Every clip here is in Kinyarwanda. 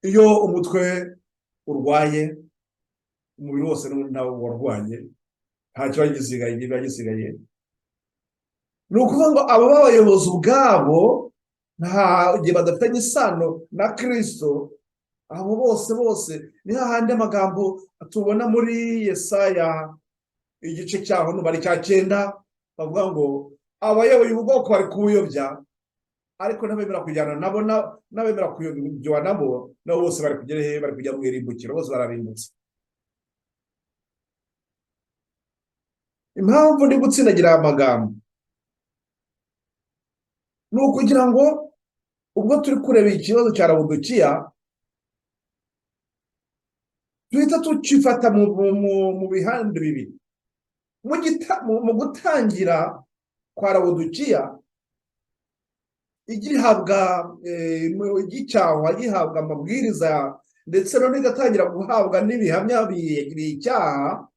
Iyo umutwe urwaye, umubiri wose nawo warwaye, nta kiba gisigaye, kiba gisigaye. Ni ukuvuga ngo abo b'abayobozi ubwabo, nta gihe badafitanye isano na Kirisito. Abo bose bose ni hahandi amagambo tubona muri Yesaya, igice cyaho nuba ari cya 9, bavuga ngo abayoboye ubwoko bari kubuyobya, ariko n'abemera kujyana nabo, n'abemera kuyobywa nabo, nabo bose bari kugera hehe? Bari kujya mu irimbukiro, bose bararimbutse. Impamvu ndi gutsindagira aya magambo ni ukugira ngo ubwo turi kureba ikibazo cya Rawudukiya, duhita tukifata mu bihande bibiri. Mu gutangira kwa Rawudukiya, igihabwa, igicyahwa, gihabwa amabwiriza, ndetse none igatangira guhabwa n'ibihamya biyicyaha,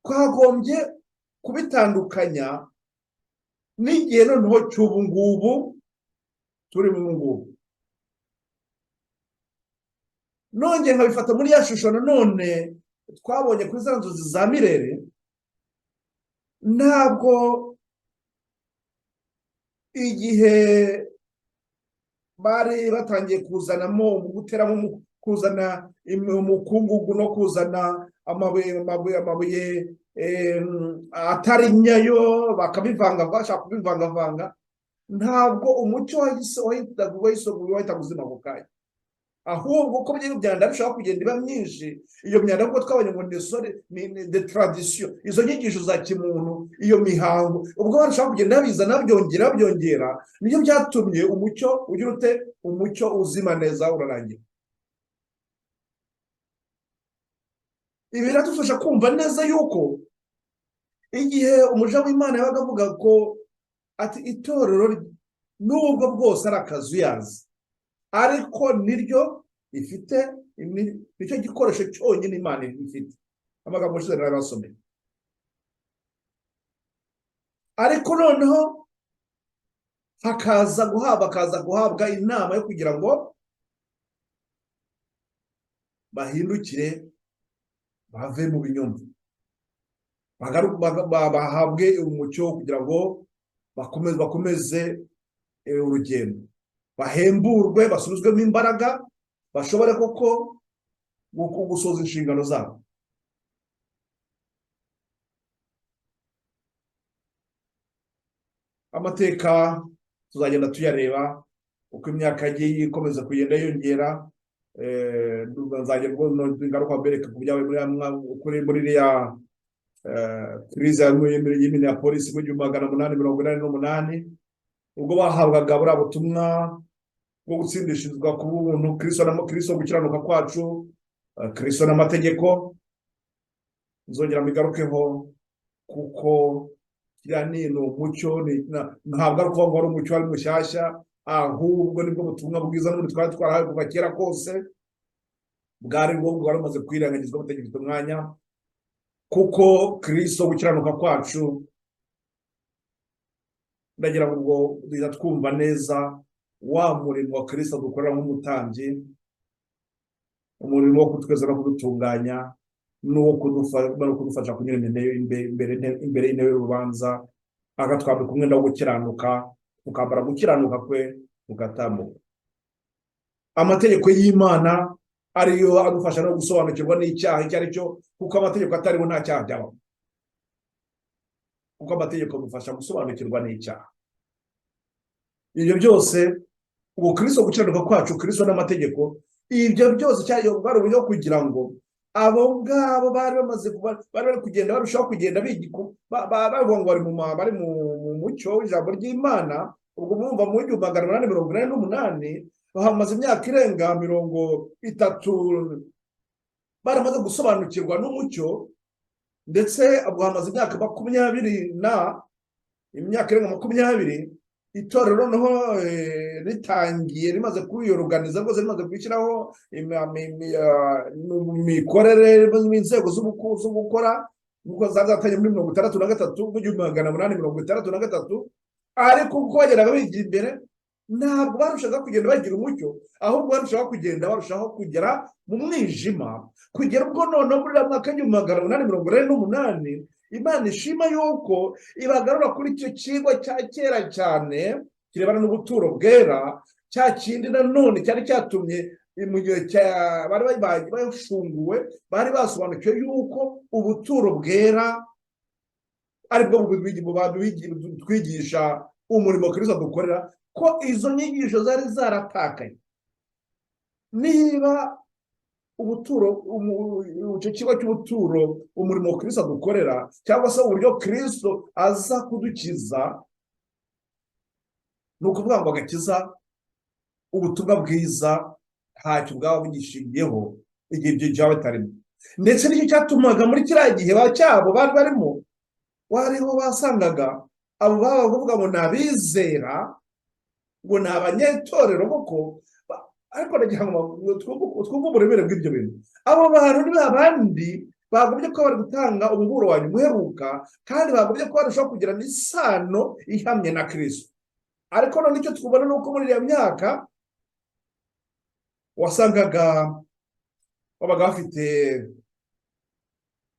twagombye kubitandukanya n'igihe noneho cy'ubu ngubu turi mu ngubu. Nongeye nkabifata muri ya shusho nanone twabonye kuri za nzozi za Mirere. Ntabwo igihe bari batangiye kuzanamo guteramo, kuzana umukungugu no kuzana amabuye atari nyayo, bakabivanga, bashaka kubivangavanga, ntabwo umucyo wahitaga uzima ako kanya. Ahubwo uko imyanda irushaho kugenda iba myinshi, iyo myanda kuko twabonye ngo ni de tradition, izo nyigisho za kimuntu, iyo mihango, ubwo barushaho kugenda babizana, babyongera, babyongera, nibyo byatumye umucyo ugira ute? Umucyo uzima neza, urarangira. Ibi biradufasha kumva neza yuko igihe umuja w'Imana yabaga avuga ko ati itorero nubwo bwose ari akazuyazi, ariko niryo ifite, nicyo gikoresho cyonyine Imana ifite. Amagambo ushize narabasomeye. Ariko noneho hakaza guhabwa inama yo kugira ngo bahindukire, bave mu binyoma, bahabwe umucyo kugira ngo bakomeze urugendo, bahemburwe, basubizwemo imbaraga, bashobore koko gusoza inshingano zabo. Amateka tuzagenda tuyareba uko imyaka yagiye ikomeza kugenda yiyongera. Nzagenda ngaruka mbereka ku byabaye muri iriya kirize y'Iminneapolis mu 1888, ubwo bahabwaga buriya butumwa bwo gutsindishirizwa ku buntu, Kristo na Kristo gukiranuka kwacu, Kristo n'amategeko. Nzongera mbigarukeho, kuko kiriya ni umucyo, ntabwo ari ukuvuga ngo wari umucyo wari mushyashya, ahubwo nibwo butumwa bwiza n'ubundi twari twarahawe kuva kera kose, bwari bwo bwari bumaze kwirengagizwa, butagifite umwanya, kuko Kristo gukiranuka kwacu. Ndagira ngo ubwo duhita twumva neza wa murimo wa Kristo dukorera nk'umutambyi, umurimo wo kutweza no kudutunganya, n'uwo kudufasha kunyura imbere y'intebe y'urubanza, akatwambika umwenda wo gukiranuka, tukambara gukiranuka kwe, tugatambuka. Amategeko y'Imana ariyo adufasha no gusobanukirwa n'icyaha icyo ari cyo, kuko amategeko atariho nta cyaha cyabaho, kuko amategeko adufasha gusobanukirwa n'icyaha. Ibyo byose, ubu Kristo gukiranuka kwacu, Kristo n'amategeko, ibyo byose bwari uburyo kugira ngo abo ngabo bari bamaze kuba, bari bari kugenda barushaho kugenda bavuga ngo bari mu mucyo w'ijambo ry'Imana. Ubwo murumva mu 1888 bamaze imyaka irenga 30 baramaze gusobanukirwa n'umucyo, ndetse ubwo hamaze imyaka 20 na imyaka irenga 20 itorero noneho ritangiye, rimaze kwiyoruganiza rwose, rimaze gushyiraho imikorere, inzego zo gukora nk'uko zari zatangiye muri 63, mu 1863. Ariko uko bageraga bigira imbere Ntabwo barushaga kugenda bagira umucyo, ahubwo barushaho kugenda barushaho kugera mu mwijima, kugera ubwo noneho muri uriya mwaka w'1888 Imana ishima yuko ibagarura kuri icyo kigo cya kera cyane kirebana n'ubuturo bwera, cya kindi nanone cyari cyatumye mu gihe bari bashunguwe bari basobanukiwe yuko ubuturo bwera aribwo twigisha umurimo Kirisito dukorera, ko izo nyigisho zari zaratakaye. Niba ubuturo, icyo kigo cy'ubuturo, umurimo Kirisito dukorera, cyangwa se uburyo Kirisito aza kudukiza, ni ukuvuga ngo agakiza, ubutumwa bwiza, ntacyo bwaba bugishingiyeho igihe ibyo byaba bitarimo. Ndetse nicyo cyatumaga muri kiriya gihe cyabo bari barimo, wariho basangaga abo baba bavuga ngo ni abizera, ngo ni abanyetorero koko. Ariko ndagira ngo twumve uburemere bw'ibyo bintu. Abo bantu ni babandi bagombye kuba bari gutanga umuburo wa nyuma uheruka, kandi bagombye kuba barushaho kugirana isano ihamye na Kirisito. Ariko none icyo tubona ni uko muri iriya myaka wasangaga babaga bafite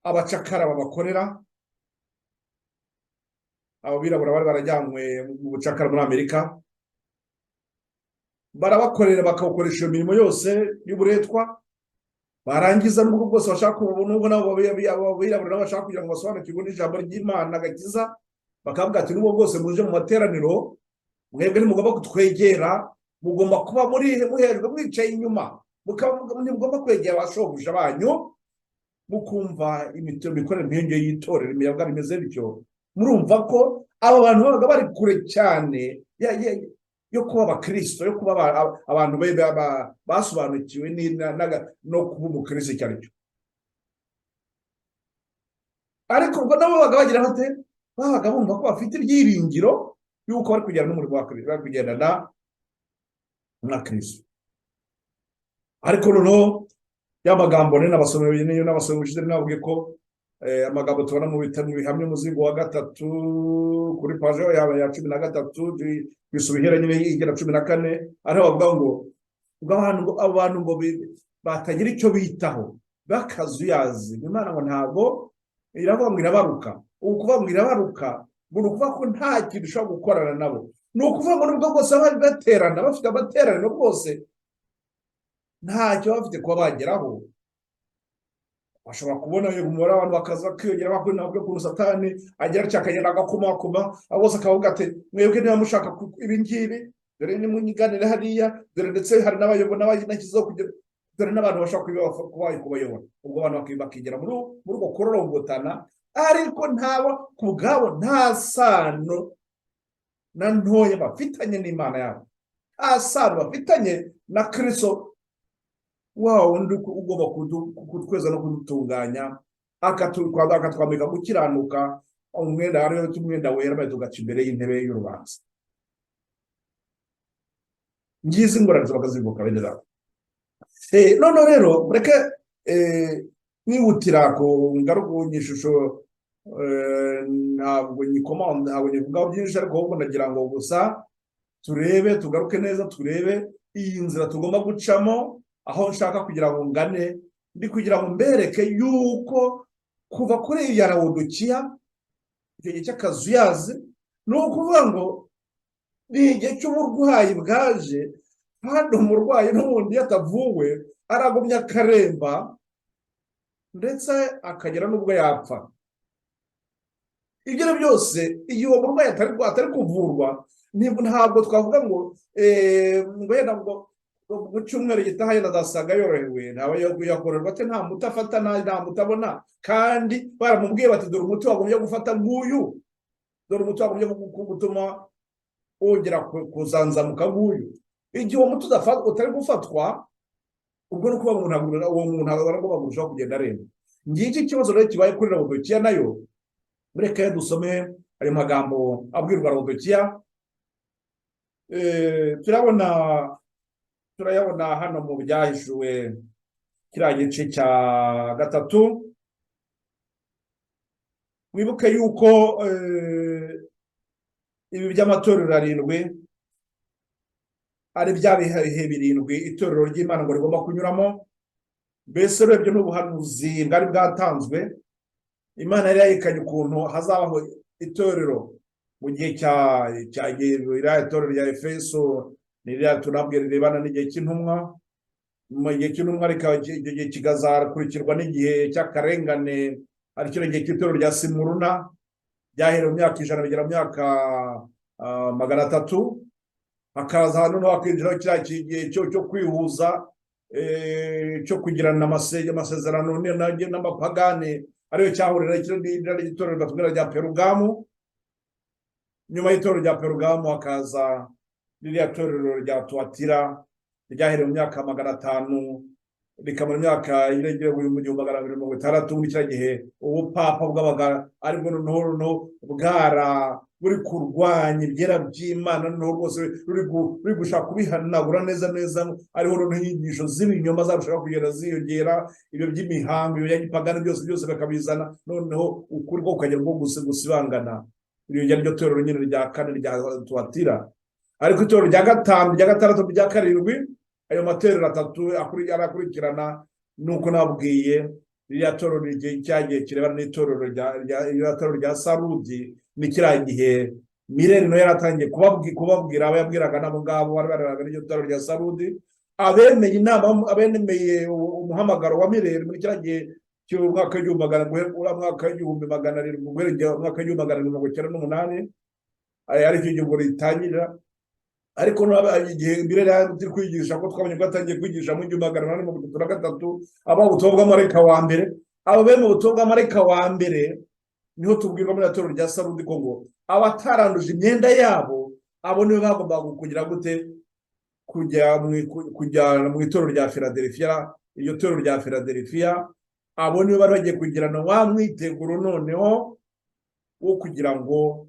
abacakara babakorera. Abo birabura bari barajyanywe mu bucakara muri Amerika, barabakorera, bakawukoresha iyo mirimo yose y'uburetwa. Barangiza, nubwo bwose bashaka, nubwo nabo birabura nabo bashaka kugira ngo basobanukirwe n'ijambo ry'Imana, agakiza, bakavuga ati: "Nubwo bwose muje mu materaniro, mwebwe ntimugomba kutwegera, mugomba kuba muri muhejwe, mwicaye inyuma, ntimugomba kwegera abashobuja banyu." Mukumva imikorere nk'iyo y'itorero, imiyaga rimeze bityo. Murumva ko abo bantu babaga bari kure cyane yo kuba abakirisito, yo kuba abantu basobanukiwe no kuba umukristo icyo ari cyo. Ariko ubwo nabo babaga bagira bate? Babaga bumva ko bafite ibyiringiro y'uko bari kugenda n'umurimo wa Kristo, bari kugendana na Kristo. Ariko noneho ya magambo ni n'abasomyi niyo n'abasomyi ushize nababwiye ko amagambo tubona mu bitabo bihamya, umuzingo wa gatatu kuri paje yawe ya 13, bisubihera nyine igera 14, ariho bavuga ngo abantu, ngo abo bantu ngo batagira icyo bitaho bakazuyazi, Imana ngo ntabwo iravuga ngo irabaruka. Ubu kuvuga ngo irabaruka, ngo ni ukuvuga ko nta kintu ushobora gukorana nabo. Ni ukuvuga ngo nubwo bwose baba baterana, bafite amateraniro bwose, ntacyo baba bafite kuba bageraho. Bashobora kubona umubare w'abantu bakaza bakiyongera, bakubona ukuntu Satani agira atya akagenda agakomakoma abo bose, akavuga ati: "Mwebwe niba mushaka ibi ngibi, dore nimunyiganire hariya, dore ndetse hari n'abayobo n'abashyizeho kugira, dore n'abantu bashobora kuba kubayobora." Ubwo abantu bakigira muri uko kurorongotana, ariko ntabo ku bwabo nta sano na ntoya bafitanye n'Imana yabo, nta sano bafitanye na Kirisito wa wundi ugomba kutweza no kudutunganya, akatwambika gukiranuka, umwenda ariyo umwenda wera, maze tugaca imbere y'intebe y'urubanza. Ngizi ingorane zibaga zivuka, bene data. Noneho rero mureke mwihutira ku ngaruka ishusho, ntabwo nyikoma, ntabwo nyivugaho byinshi, ariko ahubwo ndagira ngo gusa turebe, tugaruke neza, turebe iyi nzira tugomba gucamo. Aho nshaka kugira ngo ngane, ndi kugira ngo mbereke yuko kuva kuri iyi ya Lawodikiya, icyo gihe cy'akazuyazi, ni ukuvuga ngo ni igihe cy'uburwayi bwaje, kandi umurwayi n'ubundi iyo atavuwe aragumya akaremba, ndetse akagera n'ubwo yapfa. Ibyo ari byose, igihe uwo murwayi atari kuvurwa, ntabwo twavuga ngo yenda ngo mu cyumweru gitaha yenda azasanga yorohewe. Ntabwo yakorerwa ate? Nta muti afata, nta muti abona, kandi baramubwiye bati: "Dore umuti wagombye gufata nguyu, dore umuti wagombye gutuma wongera kuzanzamuka nguyu." Igihe uwo muti utari gufatwa, ubwo ni ukuvuga ngo uwo muntu aragomba kurushaho kugenda aremba. Ngiki ikibazo rero kibaye kuri Lawodikiya nayo. Mureke dusome ayo magambo abwirwa Lawodikiya. Turabona, turayabona hano mu Byahishuwe, kiriya gice cya gatatu. Wibuke yuko ibi by'amatorero arindwi Ari bya bihe birindwi itorero ry'Imana ngo rigomba kunyuramo. Mbese urebye n'ubuhanuzi bwari bwatanzwe, Imana yari yayikanye ukuntu hazabaho itorero mu gihe cya iriya itorero rya Efeso, ni ririya tunabwira rirebana n'igihe cy'intumwa. Mu gihe cy'intumwa icyo gihe kikazakurikirwa n'igihe cy'akarengane, ari cyo gihe cy'itorero rya Simuruna, byahereye mu myaka 100 bigera mu myaka 300. Hakaza noneho hakinjiraho kiriya gihe cyo kwihuza, cyo kugirana amasezerano n'amapagane, ariyo cyahurira n'itorero batubwira rya Perugamu. Nyuma y'itorero rya Perugamu hakaza ririya torero rya Tuwatira, ryahereye mu myaka 500, rikamara imyaka irengera mu 1260. Muri kiriya gihe ubupapa bwabaga aribwo noneho bwara buri kurwanya ibyera by'Imana, noneho rwose ruri gushaka kubihanagura neza neza, ariho noneho inyigisho z'ibinyoma zarushaho kugenda ziyongera, ibyo by'imihango, ibyo bya gipagani byose byose bakabizana, noneho ukuri ko kukagera bwo gusibangana. Iryo ryo torero nyine rya kane rya Tuwatira. Ariko itorero rya gatanu, rya gatandatu, rya karindwi, ayo matorero atatu arakurikirana, nuko nabwiye ririya torero cyagiye kirebana n'itorero rya Sarudi. Ni kiriya gihe Mireri nawe yaratangiye kubabwira, abo yabwiraga nabo ngabo bari barebaga n'iryo torero rya Sarudi, abemeye inama, abemeye umuhamagaro wa Mireri muri kiriya gihe cy'umwaka w'igihumbi magana, uriya mwaka w'1700 guhera umwaka w'1798, aricyo gihe ritangirira. Ariko igihe Mireri ari kwigisha, ko twabonye ko yatangiye kwigisha mu 1833, aba ubutumwa bw'amarayika wa mbere, abo bemeye ubutumwa bw'amarayika wa mbere, niho tubwirwa muri itorero rya Sarudi ko ngo abataranduje imyenda yabo, abo nibo bagombaga kugira gute? Kujya mu itorero rya Filadelfiya. Iryo torero rya Filadelfiya, abo nibo bari bagiye kugirana wa mwiteguro noneho wo kugira ngo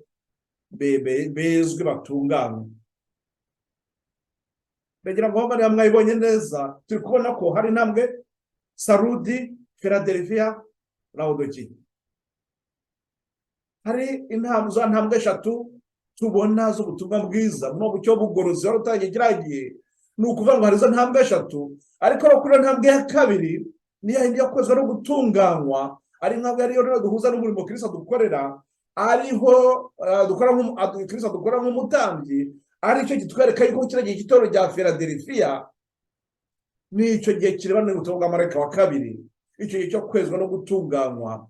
bezwe, batunganywe. Ndagira ngo niba mwayibonye neza, turi kubona ko hari intambwe: Sarudi, Filadelfiya, Lawodikiya. Hari intambwe, za ntambwe eshatu tubona z'ubutumwa bwiza mu buryo bugorozi wari utangiye kiriya gihe. Ni ukuvuga ngo hari izo ntambwe eshatu, ariko no kuri iyo ntambwe ya kabiri, niyo yindi yo kwezwa no gutunganywa, ari ntabwo ariyo rero duhuza n'umurimo Kirisito dukorera, ariho dukora, Kirisito dukora nk'umutambyi, aricyo kitwereka yuko kiriya gihe cy'itorero rya Filadelfiya n'icyo gihe kirebana n'ubutumwa bwa wa kabiri, icyo gihe cyo kwezwa no gutunganywa.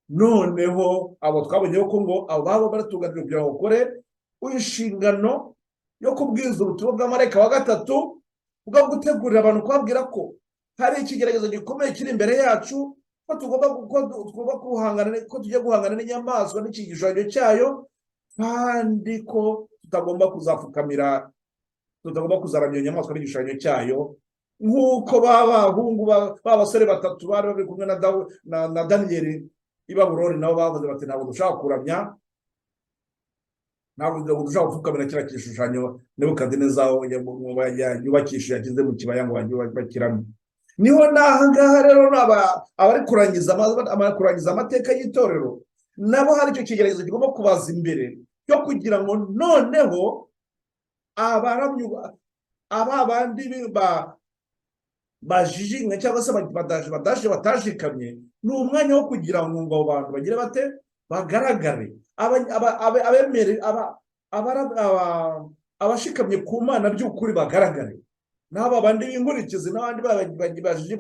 Noneho abo twabonye ko ngo abo baba baratunganijwe kugira ngo bakore inshingano yo kubwiriza ubutumwa bwa wa gatatu, bwo gutegurira abantu, kubabwira ko hari ikigeragezo gikomeye kiri imbere yacu, ko tugomba guhangana, ko tugiye guhangana n'inyamaswa n'igishushanyo cyayo, kandi ko tutagomba kuzapfukamira, tutagomba kuzaramya iyo nyamaswa n'igishushanyo cyayo, nk'uko ba bahungu, ba basore batatu bari bari kumwe na Daniyeli i Babuloni, nabo bavuze bati: "Ntabwo dushaka kuramya, ntabwo dushaka gupfukamira kiriya gishushanyo Nebukadineza yubakishije, yashyize mu kibaya ngo bakiramye." Niho n'aha ngaha rero abari kurangiza amateka y'itorero nabo hari icyo kigeragezo kigomba kubaza imbere, cyo kugira ngo noneho abaramyi aba bandi bajijinga cyangwa se batashikamye, ni umwanya wo kugira ngo abo bantu bagire bate? Bagaragare. Abemere, abashikamye ku Mana by'ukuri bagaragare, n'aba bandi b'inkurikizi n'abandi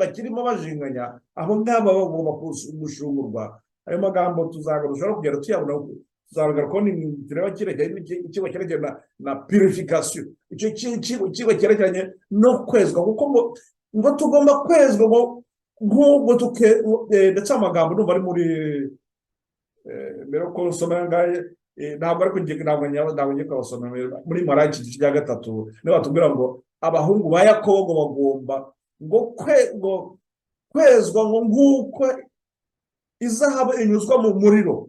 bakirimo bajinganya, abo ngabo bagomba gushungurwa. Ayo magambo tuzagarushaho kugenda tuyabona, tuzagaragara ko tureba cyerekeranye n'ikigo cyerekeranye na purification, icyo kigo cyerekeranye no kwezwa, kuko ngo tugomba kwezwa ngo nk'ubwo tuke. Ndetse amagambo numva ari muri mbere ko nsoma aya ngaya, ntabwo, ariko ntabwo ngiye kubasoma muri Maraki igice cya 3, niba batubwira ngo abahungu ba Yakobo ngo bagomba ngo kwezwa ngo nk'uko izahabu inyuzwa mu muriro.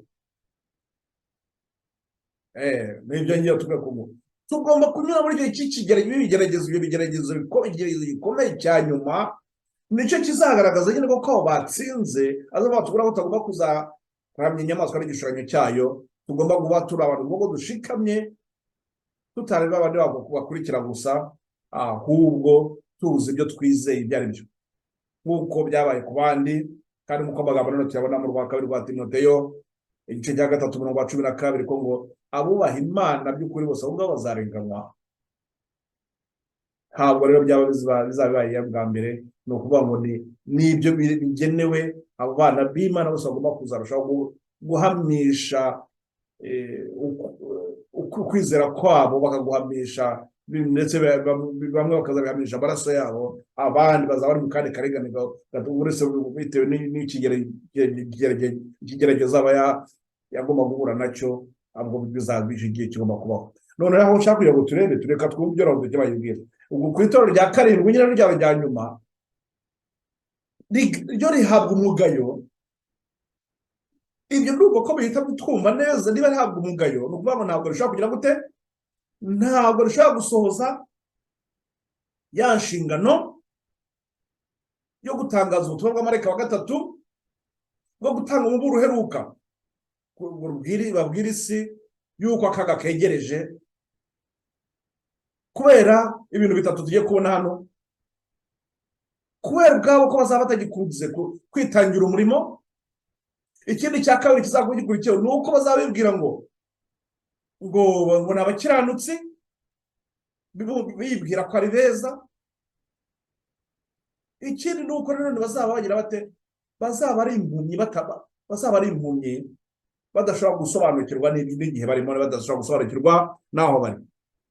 Nibyo ngiye tuvuga ku tugomba kunyura muri icyo kigeragezo, ibyo bigeragezo gikomeye cya nyuma, nicyo kizagaragaza nyine ko abo batsinze. Azo batubwira ko tutagomba kuzaramya inyamaswa n'igishushanyo cyayo, tugomba kuba turi abantu ubwo dushikamye, tutareba abandi bakurikira gusa. Ahubwo tuzi ibyo twizeye ibyo ari byo, nk'uko byabaye ku bandi, kandi nk'uko amagambo nanone tuyabona mu rwa kabiri rwa Timoteyo, igice cya 3, umurongo wa 12, ko ngo abubaha Imana by'ukuri bose abo ngabo bazarenganywa. Ntabwo rero byaba bizaba bibaye bwa mbere. Ni ukuvuga ngo ni ibyo bigenewe abo bana b'Imana bose bagomba kuzarushaho guhamisha ukwizera kwabo, bakaguhamisha, ndetse bamwe bakazabihamisha amaraso yabo, abandi bazaba bari mu kandi karengane, uretse bitewe n'ikigeragezo aba yagomba guhura nacyo. Ahubwo bizaba icyo gihe kigomba kubaho. Noneho aho nshaka kugira ngo turebe, tureka twumve ibyo Rawudiki bayibwira. Ubwo ku itorero rya karindwi nyine, ryaba rya nyuma, ryo rihabwa umugayo. Ibyo ndumva ko bihita twumva neza. Niba rihabwa umugayo, ni ukuvuga ngo ntabwo rishobora kugira gute? Ntabwo rishobora gusohoza ya nshingano yo gutangaza ubutumwa bw'amarayika wa gatatu, bwo gutanga umuburo uheruka, babwira isi yuko akaga kegereje, kubera ibintu bitatu tugiye kubona hano: kubera ubwabo ko bazaba batagikunze kwitangira umurimo. Ikindi cya kabiri kizakuba gikurikiyeho ni uko bazaba bibwira ngo ni abakiranutsi, bibwira ko ari beza. Ikindi ni uko nanone bazaba bagira bate? Bazaba ari impumyi, bazaba ari impumyi, badashobora gusobanukirwa n'igihe barimo, badashobora gusobanukirwa n'aho bari.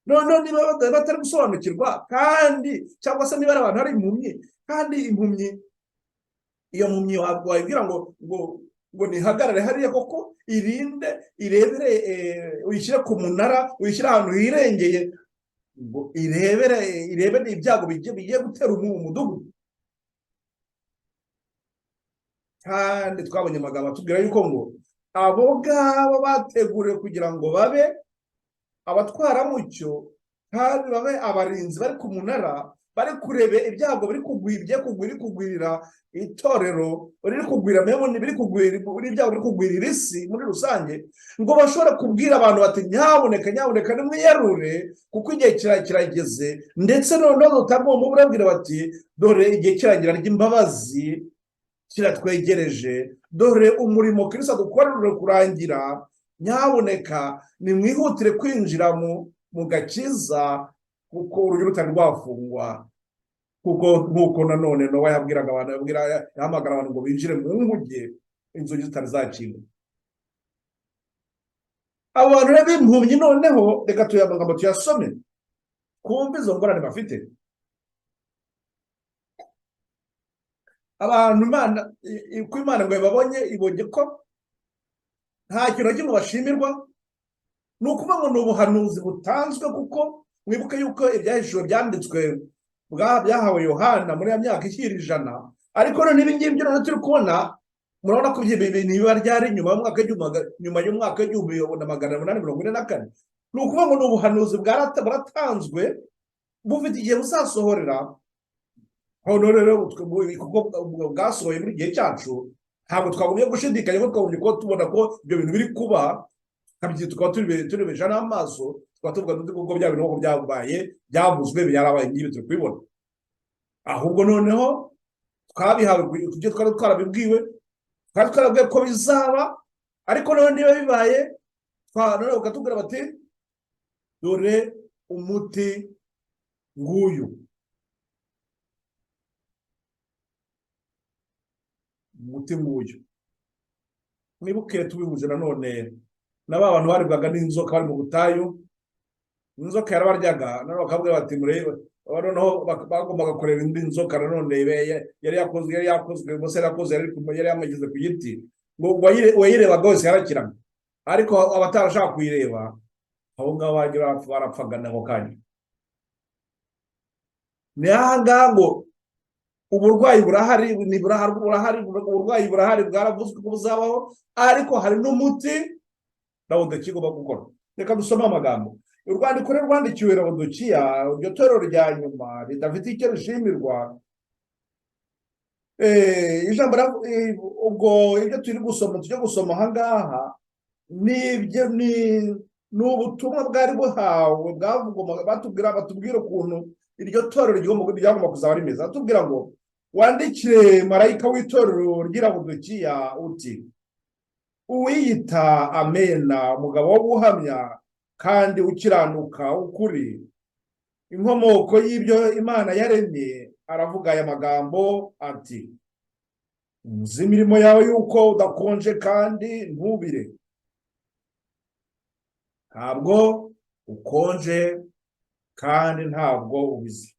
Noneho niba batari gusobanukirwa kandi, cyangwa se niba ari abantu ari impumyi, kandi impumyi, iyo mpumyi wayibwira ngo nihagarare hariya koko, irinde, irebere, uyishyire ku munara, uyishyire ahantu hirengeye, ngo irebere, irebere ibyago bigiye gutera umudugudu? Kandi twabonye amagambo atubwira yuko ngo abo ngabo bateguriwe kugira ngo babe abatwaramucyo, kandi babe abarinzi bari ku munara, bari kureba ibyago biri kugwira, bigiye kugwira, biri kugwirira itorero, riri kugwira, biri kugwira, ibyago biri kugwirira isi muri rusange, ngo bashobore kubwira abantu bati: "Nyabuneka, nyabuneka, nimwiyarure, kuko igihe kirageze." Ndetse noneho dutanga uwo muburo, babwira bati: "Dore igihe kirangira ry'imbabazi kiratwegereje, dore umurimo Kirisito adukorera uri kurangira, nyabuneka nimwihutire kwinjira mu gakiza, kuko urugi rutari rwafungwa." Kuko nk'uko nanone Nowa yabwiraga abantu, yahamagara abantu ngo binjire mu nkuge inzugi zitari zakingwa. Abo bantu rero b'impumyi, noneho reka amagambo tuyasome, twumve izo ngorane bafite. Abantu Imana, uko Imana ngo ibabonye, ibonye ko nta kintu na kimwe bashimirwa. Ni ukuvuga ngo ni ubuhanuzi butanzwe, kuko mwibuke yuko ibyahishuwe byanditswe, byahawe Yohana muri ya myaka ishyira 100. Ariko none ibi ngibi noneho turi kubona, murabona ko ibyo bintu biba ryari nyuma y'umwaka nyuma y'umwaka w'1844. Ni ukuvuga ngo ni ubuhanuzi buratanzwe, bufite igihe buzasohorera. Noneho rero, kuko bwasohoye muri gihe cyacu, ntabwo twagumye gushidikanya, ko twagumye kuba tubona ko ibyo bintu biri kuba, tukaba turebesha n'amaso, tukaba tuvuga tuti kuko bya bintu koko byabaye, byavuzwe byarabaye, ngibi turi kubibona. Ahubwo noneho twabihawe ibyo twari twarabibwiwe, twari twarabwiwe ko bizaba. Ariko noneho niba bibaye, noneho bakatubwira bati: "Dore umuti nguyu, umuti nguyu." Mwibuke tubihuje nanone na ba bantu baribwaga n'inzoka bari mu butayu. Inzoka yarabaryaga, noneho bakabwira bati: "Murebe." Noneho bagombaga kureba indi nzoka nanone yari yakozwe, yari yakozwe Mose yari yakoze, yari yamugize ku giti, ngo uwayirebaga wese yarakiraga. Ariko abatarashaka kuyireba, abo ngabo bagiye barapfaga ako kanya. Ni aha ngaha ngo uburwayi burahari, ni burahari, burahari, uburwayi burahari, bwaravuzwe ko buzabaho, ariko hari n'umuti Lawodokiya igomba gukora. Reka dusome amagambo. Urwandiko rero rwandikiwe Lawodokiya, iryo torero rya nyuma ridafite icyo rishimirwa. Ijambo ubwo ibyo turi gusoma, tujya gusoma aha ngaha, ni ubutumwa bwari buhawe, bwavugwa, batubwira ukuntu Iryo torero ryagomba kuzaba rimeze. Atubwira ngo: "Wandikire marayika w'itorero ry'i Lawodikiya uti: Uwiyita Amena, umugabo wo guhamya kandi ukiranuka ukuri, inkomoko y'ibyo Imana yaremye, aravuga aya magambo ati: Nzi imirimo yawe, yuko udakonje kandi ntubire." Ntabwo ukonje kandi ntabwo ubizi.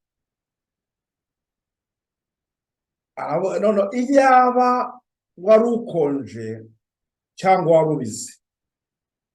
None iyaba wari ukonje cyangwa wari ubizi.